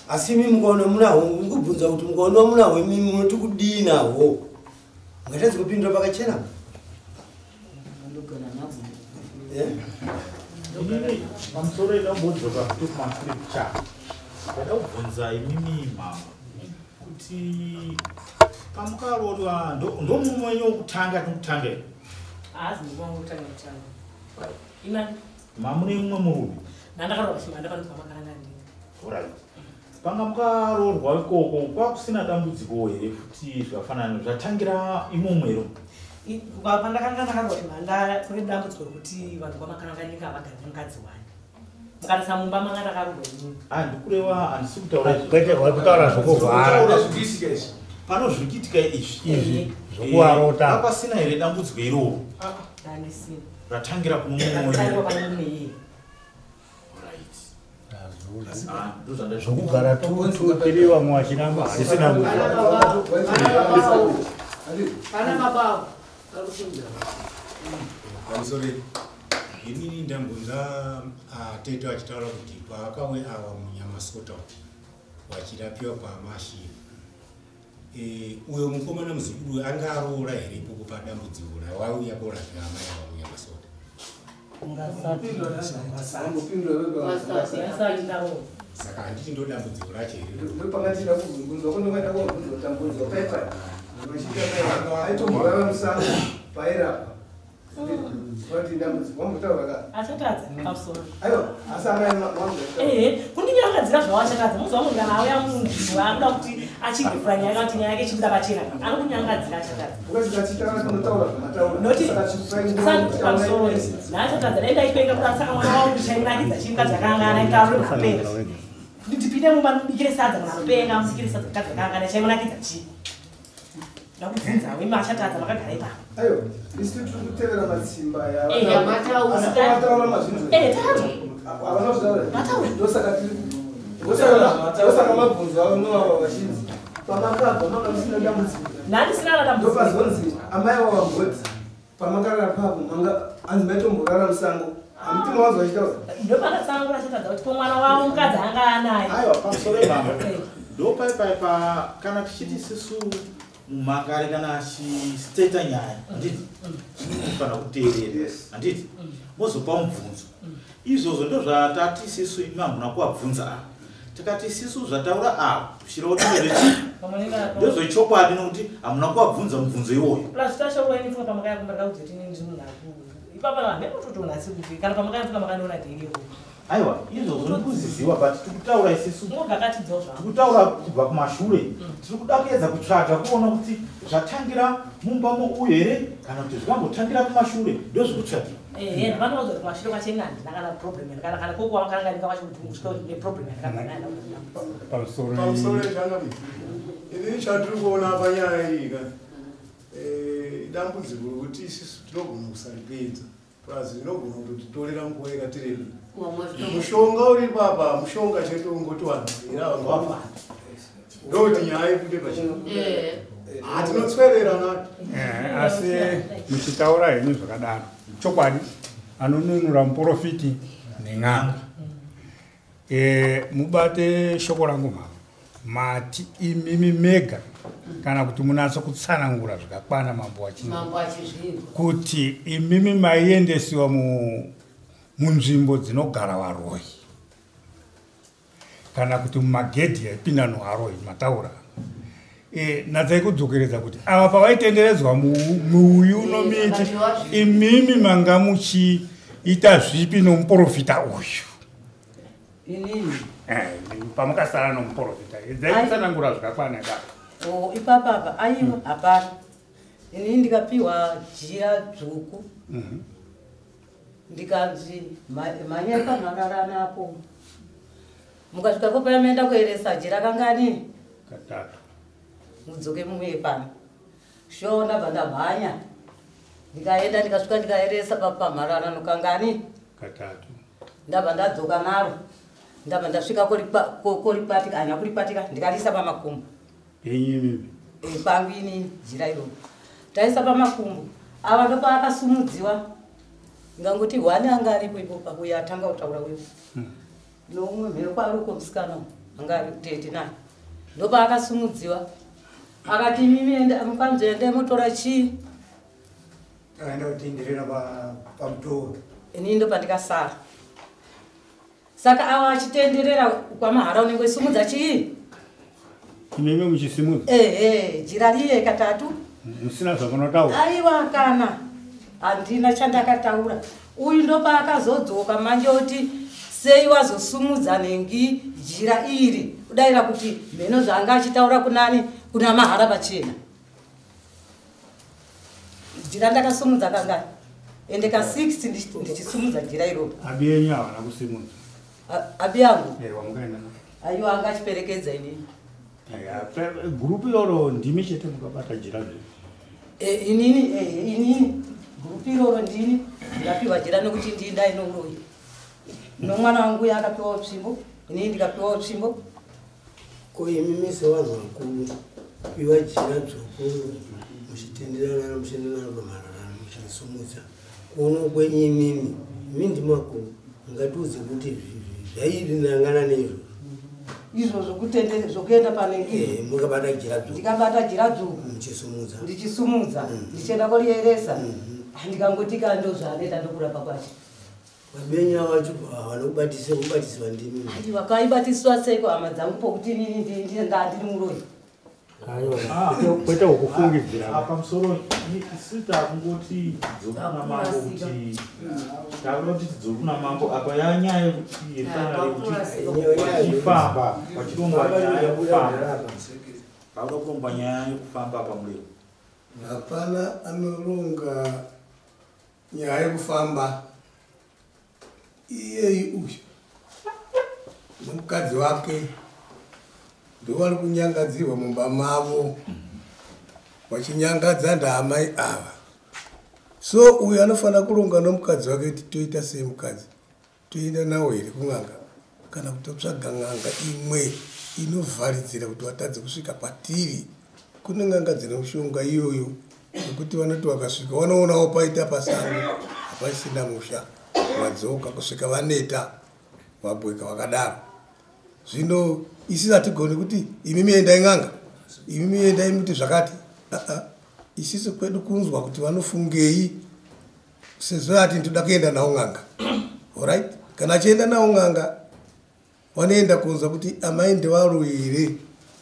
Asi imi mukaona munaho ngubvunza kuti mukaona munaho imimi munoti kudii naho mungatadzi kupindura pakachena. Inini pamusoro idambodzoka kuti kumascripture ndada kubvunza imimi mama kuti pamukaroorwa ndomurume wenyu wokutanga tinokutanga here? Haazi murume wangu wokutanga kutanga. Imani? Mamune mumwe murume? Ndandakaroorwa chimanda panonzi pamakarangandini. Alright. Panga mukaroorwa ikoko kwakusina dambudziko here futi zvakafanana zvatangira imomo here? Pandakanga ndakaroorwa chimanda kune dambudziko rekuti vanhu kwamakaranganyika havagari nemukadzi wani. Mukarisa mumba manga ndakaroorwa inini. Handikureva handisi kutaura izvo. Kwete kutaura zvokurwara. Panozvikitika izvi. Izvi zvokuvarota. Pasina here dambudziko iroro? Handisina. Ratangira kuno mumwe. Ratangira pane mumwe iye. Alright. Zvokugara 2 2 3 vamwe vachiramba handisina Pana baba vari kusungira. Pamusoro inini ndambonza atete achitaura kuti paakauya awa munyamasota wachirapiwa kwamashiri. Uyo mukomana muzukuru anga aroora here ipopo padambudziko rawauya korapiwa amai ava munyamasota? Saka handiti ndo dambudziko racho here? Aitomborara musango pairapa. Achatadza pamusoro. Ehe, kundinyangadzira zvawachatadza. Muzi wangu kana auya munhu anoda kuti achigefura nyaya kana kuti nyaya yake ichibuda pachena. Anokunyangadzira achatadza. Noti sandi pamusoro. Naachatadza dai ndaipenga kuti saka mwana wangu chaimunakidza chimukadzi akangana itaure mapenga. Kuti tipinde mumba ndibikire sadza munhu anopenga mubikire sadza mukadzi akangana chaimunakidza chii? Ndakubvunza wema achatadza makagara ipapo. Aiwa, isu tiri kutevera matsimba Eh, yavataura mazvinzwa. Eh, taanzwa. Havana kuzvitaura. Mataura. Ndosaka tiri ndosaka mabvunzo avo novava vachinzi pamakabva manga musina dambudziko. Ndandisina na dambudziko. Ndopazonzi amai avo vamboti pamakarara papo manga anzi maitomborara musango. Hamuti mawanzwa vachitaura. Ndopakatsanangura achatadza kuti ko mwana wavo mukadzi anga anaye. Aiwa, pamusoro ipapa. Ndopaipaipa kana tichiti isusu mumhangari kana achisiteta nyaya, handiti? Tinofanira kuteerera, handiti? Mozopa mubvunzo. Izvozvo ndozvatati isisu imi hamuna kuvabvunza ava. Tikati isisu zvataura ava zvichireva kuti ndezvechokwadi nokuti hamuna kuvabvunza mubvunzo iwoyo. Plus tashaura pamakaya kumba ndakaudzwa kuti inini ndiri munhu akuru. Ipapa hameno kutotoona asi kuti kana pamakaya mfuka makandiona dhiri ikoko. Aiwa, izvozvo ndikuziziwa but tikutaura isisu Ungogakatidzawo zvako. tikutaura kubva kumashure. Tiri kuda kuedza kutsvaga kuona kuti zvatangira mumba mouyu here kana kuti zvikambotangira kumashure ndozvikutsvagira. Ehe, ndopanoudza kuti kumashure kwacho ini handina kana problem kana kana koko wakanganika kwacho kuti kusvika kuti ndine problem yakabva nayo Pamusoro Pamusoro changamire. Inini chatiri kuona panyaya iyi ka dambudziko rekuti isusu tinogona kusaripedza. Plus rinogona kutotitorera nguva yakati rebei. Mushonga uri papa, mushonga chete ungoti vanhu era vanga vafa. Ndokuti nyaya ibude pachena. Tinotswerera nato. Asi muchitaura henyu zvakadaro, chokwadi anonunura muprofiti nen'anga. Mubate shoko rangu mama, mati imimi mega kana kuti munatso kutsanangura zvakakwana mambo wachinzwa. Mambo achizvinzwa. Kuti imimi maiendesiwa munzvimbo dzinogara varoyi kana kuti mumagedhi aipinda novaroyi mataura. Natsai kudzokeredza kuti ava pavaitenderedzwa muuyu nomiti imimi manga muchiita zvipi nomuprofita uyu? Inini Pamakasara nomuprofita edzai kutsanangura zvakakwana ipapo. O, ipapapa aiwa hapana. Inini ndikapiwa jira dzvuku ndikanzi mhanyai pamhararana apo. Mukasvikapo paya maenda kueresa jira kangani? Katatu. Mudzoke muuye pano. Sho ndabva ndamhanya. Ndikaenda ndikasvika ndikaeresa pamhararano kangani? Katatu. Ndabva ndadzoka naro. Ndabva ndasvika koripatika, handina kuripatika, ndikariisa pamakumbo. Penyu imimi? Pangu inini jira iroro. Taisa pamakumbo. Ava ndopaakasumudziwa. Ngangoti hwani anga aripo ipopa uyo atanga kutaura uyo. Noumwe mhero kwaari uko musikana uyu, anga ari tete naye. Ndopaakasumudziwa. Akati imimi mukanzi endai motora chii? Takaenda kutenderera pamutoo. Inini ndopandikasara. Saka ava achitenderera kwamahara unenge wesimudza chii? Imimi muchisimudza? Ehe, jira riye katatu. Musina zvamunotaura? Aiwa kana. Handina chandakataura. Uyu ndopaakazodzoka manje oti sei wazosumudza nhengi jira iri? Kudaira kuti mheno zvaanga achitaura kunani? Kuna mahara pachena. Jira ndakasumudza kangani? Ende ka 6 ndichisumudza jira iroro. Abi yenyu havana kusimudza. Abi yangu? Wamukaenda naye. Aiwa anga achiperekedza inini. Gurupu iroro ndimi chete mukabata jira zve. Inini gurupu iroro ndini ndikapiwa jira nekuti ndini ndaine uroyi. Nomwana wangu uya akapiwawo tsvimbo, inini ndikapiwawo tsvimbo. Ko imimi sevanhu vakuru piwa jira dzvuku muchitenderana muchienderana pamhararano muchisumudza. Kuona kwenyu imimi, imi ndimi vakuru, mungatiudze kuti zvairinangana neizvozvo. Izvo zvokuenda panenge. Mukabata jira dzvuku. Ndikabata jira dzvuku. Muchisumudza. Ndichisumudza, ndichienda korieresa. Ndikangoti ka ndozvaanoita ndokurapa kwacho. Vabenya vacho vanokubatisa, kubatiswa ndimi. Aiwa, kaibatiswa seiko hama dzangu pokuti inini ndandiri muroyi. Kwete wokufungidzira. Pamusoro, isu takungoti dzokuna mambo, kuti takuda kuti tidzokuna mambo. Apa yanyaya yekuti yefanira yekuti vachifamba vachirongwa nyaya yekufamba, pakuda kurongwa nyaya yekufamba pamurero. Hapana anoronga nyaya yekufamba. Iyeyi uyu nomukadzi wake ndovari kunyangadzirwa mumba mavo, vachinyangadza ndaamai ava. So uyu anofanira kuronga nomukadzi wake kuti toita sei mukadzi, toenda nawo here kun'anga kana kutotsvaga n'anga imwe inovharidzira kuti vatadze kusvika patiri. Kune n'anga dzine mushonga iyoyo nekuti vanoti vakasvika vanoonawo paita pasango, hapasina musha, vadzoka kusvika vaneta vabweka vakadaro. Zvino isi hatigoni kuti imimi endai n'anga, imimi endai muti zvakati. Isisu kwedu kunzwa kuti vanofungei, sezvo ati ndoda kuenda nawo n'anga. Alright, kana achienda nawo n'anga vanoenda kunzwa kuti amai ndevaroyi here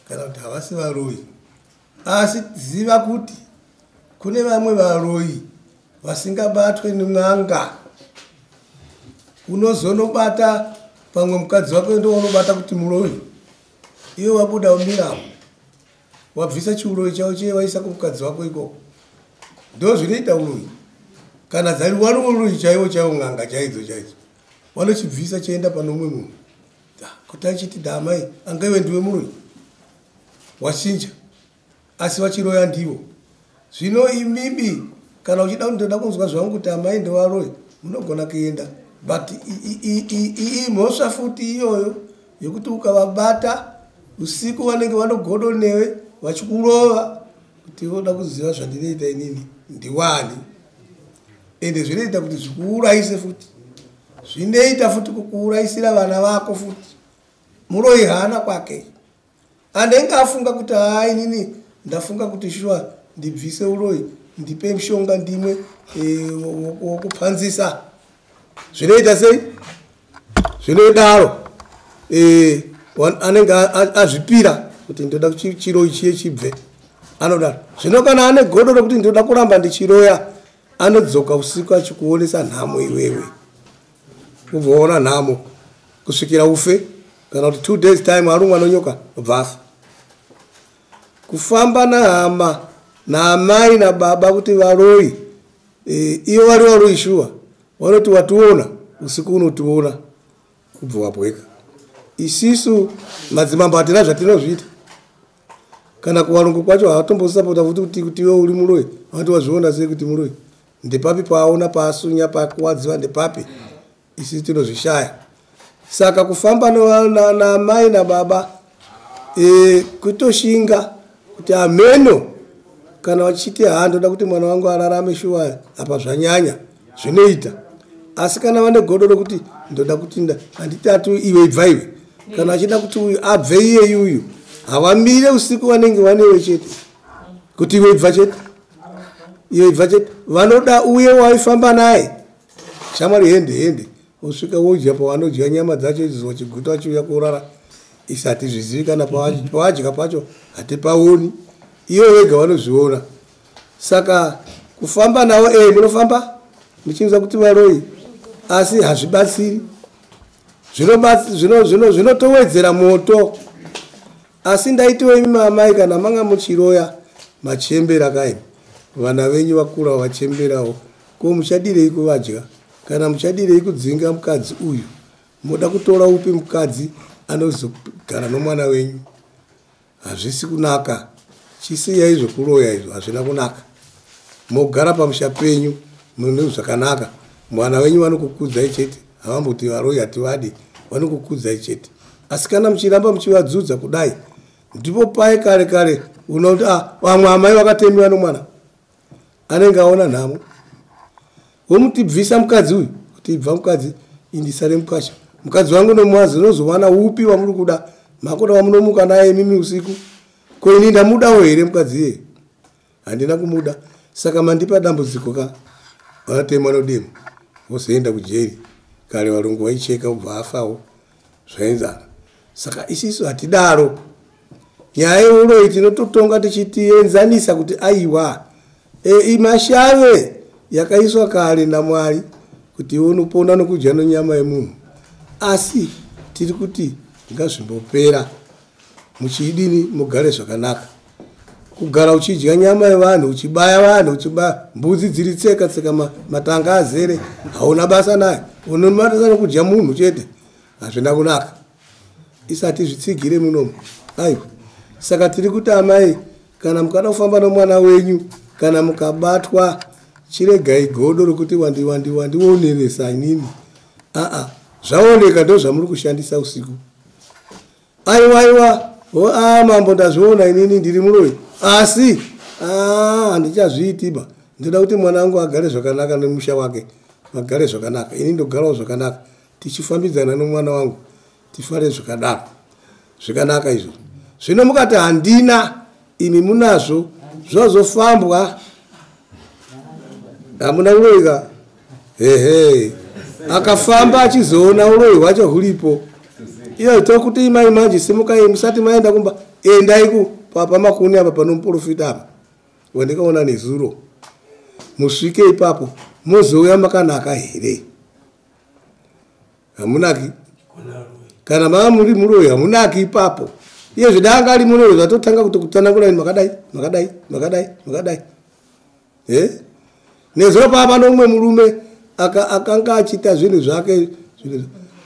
kana kuti havasi varoyi. Asi ziva kuti kune vamwe varoyi vasingabatwe nen'anga. Unozonobata pamwe mukadzi wako ndounobata kuti muroyi, iwe wabuda umiramo wabvisa chiuroyi chavo chiye waisa kumukadzi wako ikoko. Ndo zvinoita uroyi. Kana dzari wari uroyi chaiwo chaiwo, n'anga chaidzo chaidzo vanochibvisa chienda pane umwe munhu kuti achiti damai angaiwe ndiwe muroyi, wachinja asi vachiroya ndivo. Zvino imimi kana uchida kuti ndoda kunzwa zvangu kuti amai ndevaroyi, munogona kuenda, but imhosva futi iyoyo yekuti ukavabata usiku vanenge vanogodo newe vachikurova kuti voda kuziva zvandinoita inini ndiwani. Ende zvinoita kuti zvikuurayise futi, zvinoita futi kukuurayisira vana vako futi. Muroyi haana kwake, anenge afunga kuti haa inini ndafunga kuti shuwa ndibvise uroyi, ndipe mushonga ndimwe wokupanzisa. Zvinoita sei? Zvinodaro anenge azvipira kuti ndoda chiroyi chiye chibve, anodaro. Zvino kana ane godo rokuti ndoda kuramba ndichiroya, anodzoka usiku achikuonesa nhamo iwewe, ubva waona nhamo kusvikira ufe, kana kuti 2 days time arumwa nonyoka ubva afa. Kufamba nahama naamai nababa kuti varoyi, iyo vari varoyi shuwa, vanoti wationa usiku unotiona kubva wabweka. Isisu madzimambo hatina zvatinozviita, kana kuvarungu kwacho havatombosapota futi kuti iwe uri muroyi. Vanoti wazviona sei kuti muroyi? Ndepapi paaona paasunya pakuwadziwa ndepapi? Isisu tinozvishaya. Saka kufamba naamai nababa kutoshinga kuti ameno kana vachiti haa ndoda kuti mwana wangu ararame shuwa, apa zvanyanya zvinoita. Asi kana vane godo rokuti ndoda kuti handiti ati iwe ibva iwe, kana achida kuti uyu abve iyeyi uyu, havamire usiku, vanenge vanewe chete kuti iwe ibva chete, iwe ibva chete. Vanoda uye waifamba naye shamwari hende hende, usvika wodya pavanodya nyama dzacho idzo, wachiguta wachiuya kurara isati zvizivi kana pawadya pacho hatipaoni, iyo vega vanozviona. Saka kufamba navo munofamba muchinzwa kuti varoyi, asi hazvibatsiri, zvinotowedzera moto. Asi ndaitiwo imi maamai kana manga muchiroya machembera kaimi, vana venyu vakura vachemberawo, ko muchadirei kuvadya? Kana muchadirei kudzinga mukadzi uyu? Moda kutora upi mukadzi anozogara nomwana wenyu? Hazvisi kunaka. Chisiyai zvekuroya izvo, hazvina kunaka. Mogara pamusha penyu mune zvakanaka, mwana wenyu vanokukudzai chete, havamboti varoyi hativadi, vanokukudzai chete. Asi kana muchiramba muchivadzudza kudai, ndipo paye kare kare unoti vamwe amai vakatemiwa nomwana anenge aona nhamo, vomuti bvisa mukadzi uyu, kuti ibva mukadzi indisare mukasha, mukadzi wangu nomuwazi unozowana upi wamuri kuda, makoda wamunomuka naye mimi usiku, ko ini ndamudawo here mukadzi iye? Handina kumuda, saka mandipa dambudziko ka. Vanotemwa nodemo vozoenda kujeri. Kare varungu vaicheka ubva afawo, zvaenzana. Saka isisu hatidaro. Nyaya yeuroyi tinototonga tichitienzanisa kuti aiwa, imashave yakaiswa kare naMwari kuti iwe unopona nokudya nonyama yemunhu. Asi tiri kuti ngazvimbopera, muchidini mugare zvakanaka. Kugara uchidya nyama yevanhu, uchibaya vanhu, uchibaya mbudzi dziri tseka tseka, matanga azere, hauna basa naye, unomatasa nokudya munhu chete, hazvina kunaka. Isati zvitsigire munomu. Aiwa. Saka tiri kuti amai, kana mukada kufamba nomwana wenyu, kana mukabatwa, chiregai godo rokuti wandioneresa inini. Aa, zvaoneka ndo zvamuri kushandisa usiku. Aiwa aiwa, mambo ndazviona inini ndiri muroyi. Asi handichazviitiba. Ndinoda kuti mwana wangu agare zvakanaka nemusha wake, agare zvakanaka. Ini ndogarawo zvakanaka. Tichifambidzana nomwana wangu, tifare zvakadaro. Zvakanaka izvo. Zvino mukati handina, imi munazvo, zvozofambwa. Hamuna uroyi ka? Ehe. Akafamba achizoona uroyi hwacho huripo. Iyo tokuti imai manje simukai musati maenda kumba, endai pamakuni apa panomuprofita apa. Wandikaona nezuro. Musvike ipapo, mozouya makanaka here? Hamunaki. Kana mava muri muroyi hamunaki ipapo. Iye zvidanga ari muroyi zvatotanga kuti kutsanangura makadai, makadai, makadai, makadai. Nezuro papa nomumwe murume akanga achiita zvinhu zvake,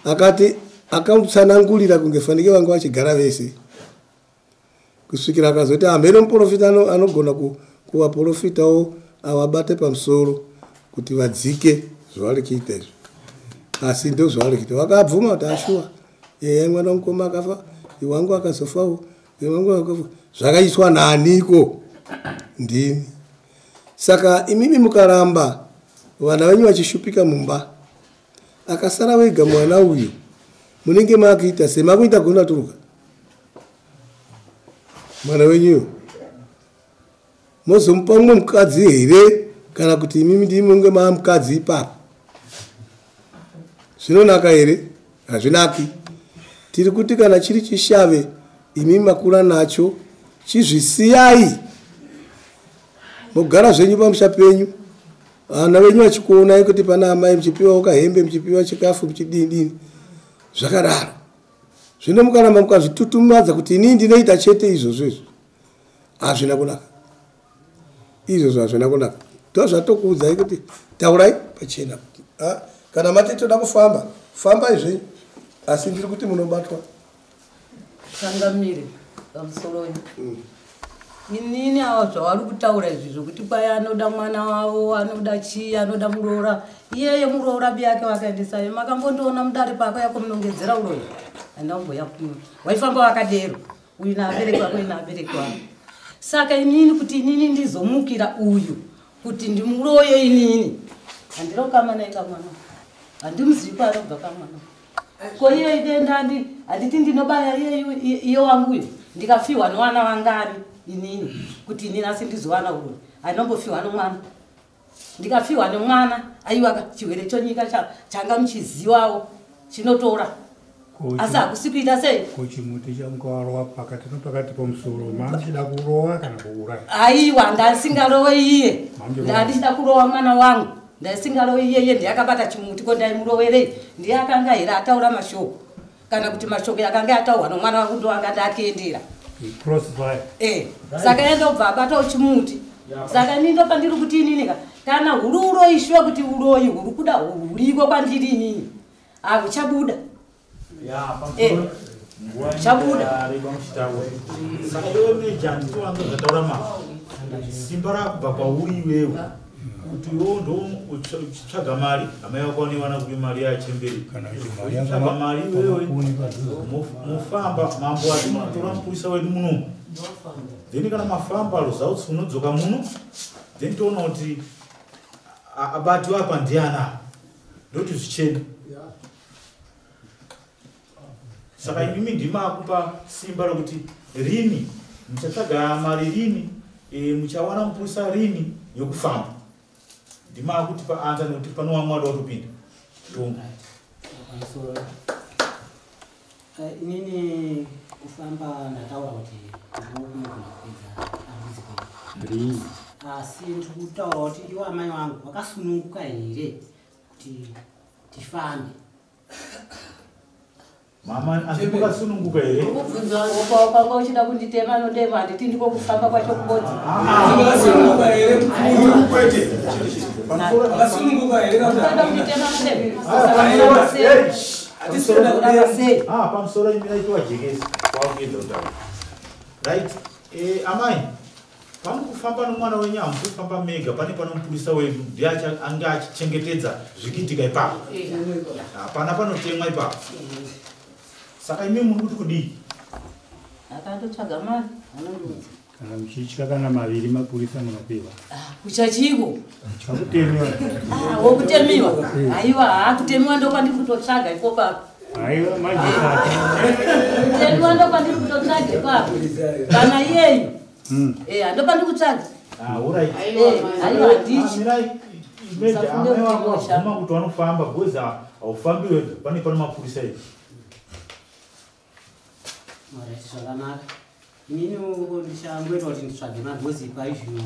akati akamutsanangurira kunge fanike vanga vachigara vese. Kusvikira akazoti hameno muprofita anogona kuvaprofitawo avabate pamusoro kuti vadzike zvavari kuita izvi. Asi ndo zvavari kuita. Vakabvuma kuti ashuwa. Mwana mukoma akafa, wangu akazofawo, wangu akafa. Zvakaitwa naaniko? Ndini. Saka imimi mukaramba vana venyu vachishupika mumba, akasara wega mwana uyu, munenge makuita semakuita gona turuka. Mwana wenyu mozomupa mumwe mukadzi here kana kuti imimi ndimi munge maa mukadzi ipapo? Zvinonaka here? Hazvinaki. Tiri kuti kana chiri chishave imi makura nacho, chizvisiyai. Mugara zvenyu pamusha penyu, vana venyu vachikuonai kuti pana amai, muchipiwawo kahembe, muchipiwa chikafu, muchidini zvakadaro. Zvino mukaramba mukazvitutumadza kuti inini ndinoita chete izvozvo izvo, hazvina kunaka. Izvozvo hazvina kunaka. Ndozvatokuudzai kuti taurai pachena. Kana mati toda kufamba, fambai zvenyu. Asi ndiri kuti munobatwa. Changamire pamusoro. Inini ava zvavari kutaura izvi zvokuti kwai anoda mwana wavo, anoda chii, anoda muroora. Iyeye muroora biyake vakaendesayo. Makambondiona mudare pako yakomunongedzera uroyi. Handina kumboya kuno. Waifamba wakadero. Uyu naabereki wako, uyu naabereki wako. Saka inini kuti inini ndizomukira uyu kuti ndimuroye inini. Handina kukama naye kamwana. Handimuzivi kwaanobva kamwana. Ko iye idenda handiti ndinobaya iye wanguyo. Ndikafiwa nowana wangani inini kuti inini asi ndizowana uroyi. Handombofiwa nomwana. Ndikafiwa nomwana aiwa chirwere chonyika changa muchiziwawo chinotora. Asi hakusi kuita sei? Ko chimuti chamukawarwa pakati nepakati pomusoro, mamuchida kurowa kana kuuraya? Aiwa, ndasingarowe iye. Ndandichida kurowa mwana wangu. Ndaisingarowe iyeye, ndiye akabata chimuti, ko ndaimurowerei? Ndiye akanga here ataura mashoko? Kana kuti mashoko akanga ataurwa nomwana wangu ndo anga ndakuendera. Crossfire. Saka yandobva abatawo chimuti. Saka inini ndopandiri kuti inini ka, kana huri uroyi shuwa kuti uroyi huri kuda huriko kwandiri inini, hahuchabuda. Chabuda. Saka iwe meja handitowanza zvataura ma simba rakubva kwauri iwewe kuti iwewo ndo uchitsvaga mari, amai vako vanoiwana kupi mari yachemberi? Uchitsvaga mari iwewe, mofamba mambo ati munotora mupurisa wedu munomu, then kana mafamba results unodzoka muno, then toona kuti abatiwa apa ndiana, ndoti zvichena. Saka imimi ndimakupa simba rokuti rini muchatsvaga mari, rini muchawana mupurisa, rini yokufamba, ndimakuti paanza nekuti pano wamwe wada kutopinda tonga. Pamusoro. Inini kufamba ndataura kuti Ndokunogona kupedza dambudziko iri. Asi ndiri kutaura kuti iwo amai vangu vakasununguka here kuti tifambe? Mama, asi mukasununguka here? Kwanga uchida kunditema notema, handiti ndiko kufamba kwacho kubodzi. Vakasununguka here? Kwete. Vakasununguka here? Uchida kunditema notema. Pamusoro imi aitwa jekesi kwakuedza kutaura. Right, amai, pamukufamba nomwana wenyu hamukufamba mega, pane panomupurisa wedu ndiye ange achichengetedza zvikiitika ipapo. Hapana panotemwa ipapo. Saka imi muri kuti kudii? Akandotsvaga mari anondiudza. Kana muchitya kana maviri mapurisa munopiwa. Kuchachiko? Kutemiwa. Wokutemiwa? Aiwa, hakutemiwa ndokwandiri kutotsvaga ipopapo. Aiwa, majisati. Kutemiwa ndokwandiri kutotsvaga ipapo. Kana iyeyu. Ndopandiri kutsvaga. Aiwa, handichi. Amai wako wabvuma kuti vanofamba because haufambi wega, pane pano mapurisa edu. Alright, zvakanaka. Inini ndichangoita kuti nditsvage magozi paizvino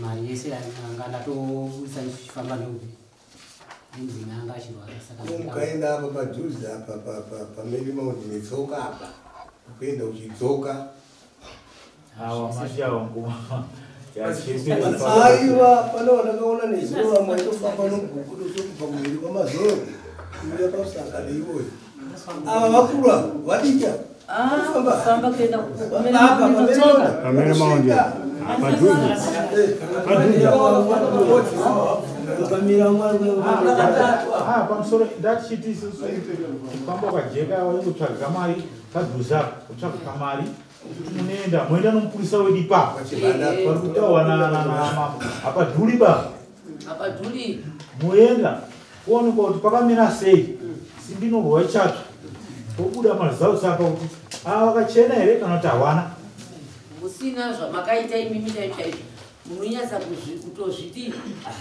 mari yese yanga ndatoburitsa ndichifamba neupi nemudzimai anga achirwara. Saka mukaenda apa padhuze apa pameri maundi netsoka apa ukuenda uchidzoka. Awa mashi awa nguva. Aiwa, pane vandakaona nezuro vamwe vaitofamba nomugugudo kubva kumhiri kwamazoro kuuya pamusangano ivoyo. Ava vakuru ava vadika. Famba kuenda pamene maundi padhuze. Pamusoro ndatichiti isusu kufamba kwajeka waingotsvaga mari padhuze apa kutsvaga mari kuti munoenda moenda nomupurisa wedu ipapo pari kutaurwa namambo hapadhuri ba hapadhuri moenda kuonekwa kuti pakamira sei simbi inorwa ichatsva pobuda maresults apa kuti ava vakachena here kana kuti hawana. Musina zvamakaita imimi chaizvo chaizvo munonyatsa kutozviti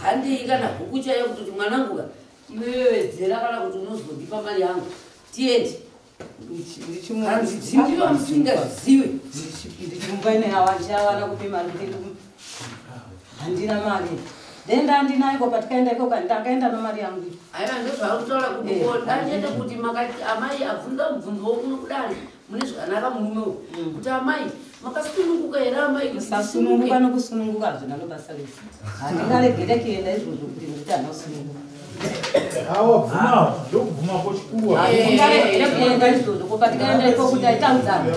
handei kana huku chaiyo kutoti mwananguka iwewedzera kana kuti unozondipa mari yangu tiende. Handidzimbiwa musingazvizive. Ndichimbaine hawachawana kupi mari kuti handina mari. Denda handina iko patikaenda iko ndakaenda nomari yangu. Aiwa ndozvaari kutaura kuti dachete kuti makati amai abvunza mubvunzo wokuno kudari mune zvakanaka murume uyu kuti amai makasununguka here amai? Kusasununguka nokusununguka hazvina nobasa rese. Handingaregere kuenda izvozvo kuti ndikuti handina kusununguka. Awa bvumawo ndokubvuma kochikuru. Handingaregere kuenda izvozvo ko patikaenda iko kuti aitaudzana.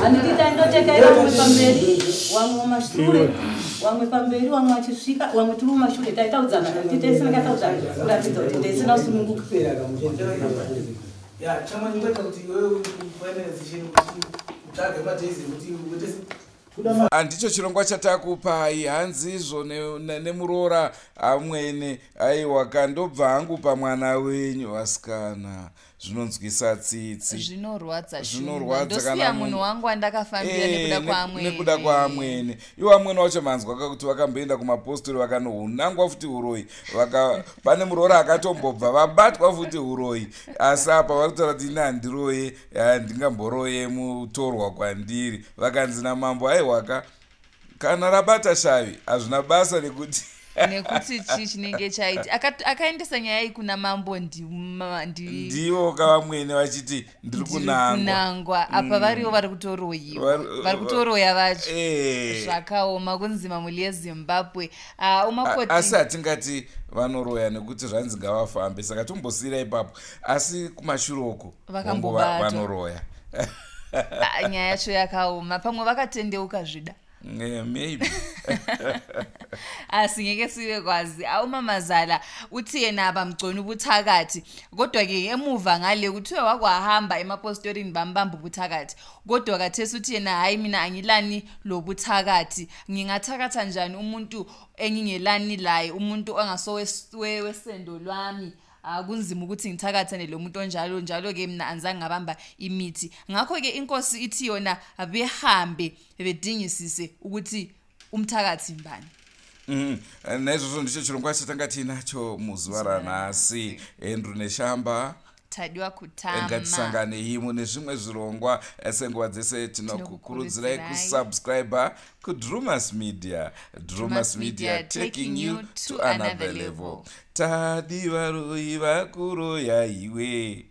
Handiti taindotekaira mumwe pamberi wamwe mumashure wamwe pamberi wamwe achisvika wamwe tiri mumashure taitaudzana handiti tese ndakataudzana kuratidza kuti ndisina kusununguka. Ya, chama nyingoita kuti iwewe ufinalization kuti utsvage madays ekuti uite Handicho chirongwa chatakupai hanzizvo nemuroora amwene. Aiwa kandobva hangu pamwana wenyu vasikana, zvinonzwisa tsitsi. Zvinorwadza. Zvinorwadza ndosiya kana munhu wangu andakafambira nekuda kwaamwene. Nekuda kwaamwene. Iwo amwene wacho manzwa kakuti vakamboenda kumapostori vakanohunangwa futi uroyi. Pane muroora akatombobva vabatwa futi uroyi, asi apa vari kutaura kuti ini handiroye, handingamboroye mutorwa kwandiri. Vakanzi namambo aiwaka kana rabata shavi hazvina basa nekuti nekuti chii chinenge chaiti akaendesa nyaya iyi kuna mambo ndivo kavamwene vachiti ndiri kunangwa kunangwa apa varivo vari kutoroyiwa vari kutoroya vacho. Zvakaoma kunzima mhuri yeZimbabwe. Umakoti Asi hatingati vanoroya nekuti zvanzi ngavafambe, saka tombosiyira ipapo, asi kumashure uko Vakambobatwa. vanoroya. Nyaya yacho yakaoma, pamwe vakatendeuka zvida. Maybe. Asingeke sibe kwazi. Awumamazala uthi yena abamgcona ubuthakathi, kodwa-ke emuva ngale kuthiwe wakwahamba emapostorini bambamba ubuthakathi, kodwa kathesi uthi yena hhayi mina angilani lobuthakathi, ngingathakatha njani umuntu engingelani laye, umuntu ongasowesendo lwami? Kunzima ukuthi ngithakathane lo muntu onjalo njalo-ke mina anizange ngabamba imithi. Ngakho-ke inkosi ithi yona behambe bedingisise ukuthi umthakathi mbani. Naizvozvo ndicho chirongwa chatanga tiinacho muzuva ranhasi. Andrew Neshamba. Tadiwa Kutama. Ngatisanganei mune zvimwe zvirongwa. Senguva dzese tinokukurudzirai kusubscribe kuDrumas Media. Drumas Media, taking you to another level. Tadi varoyi vakuroya iwe.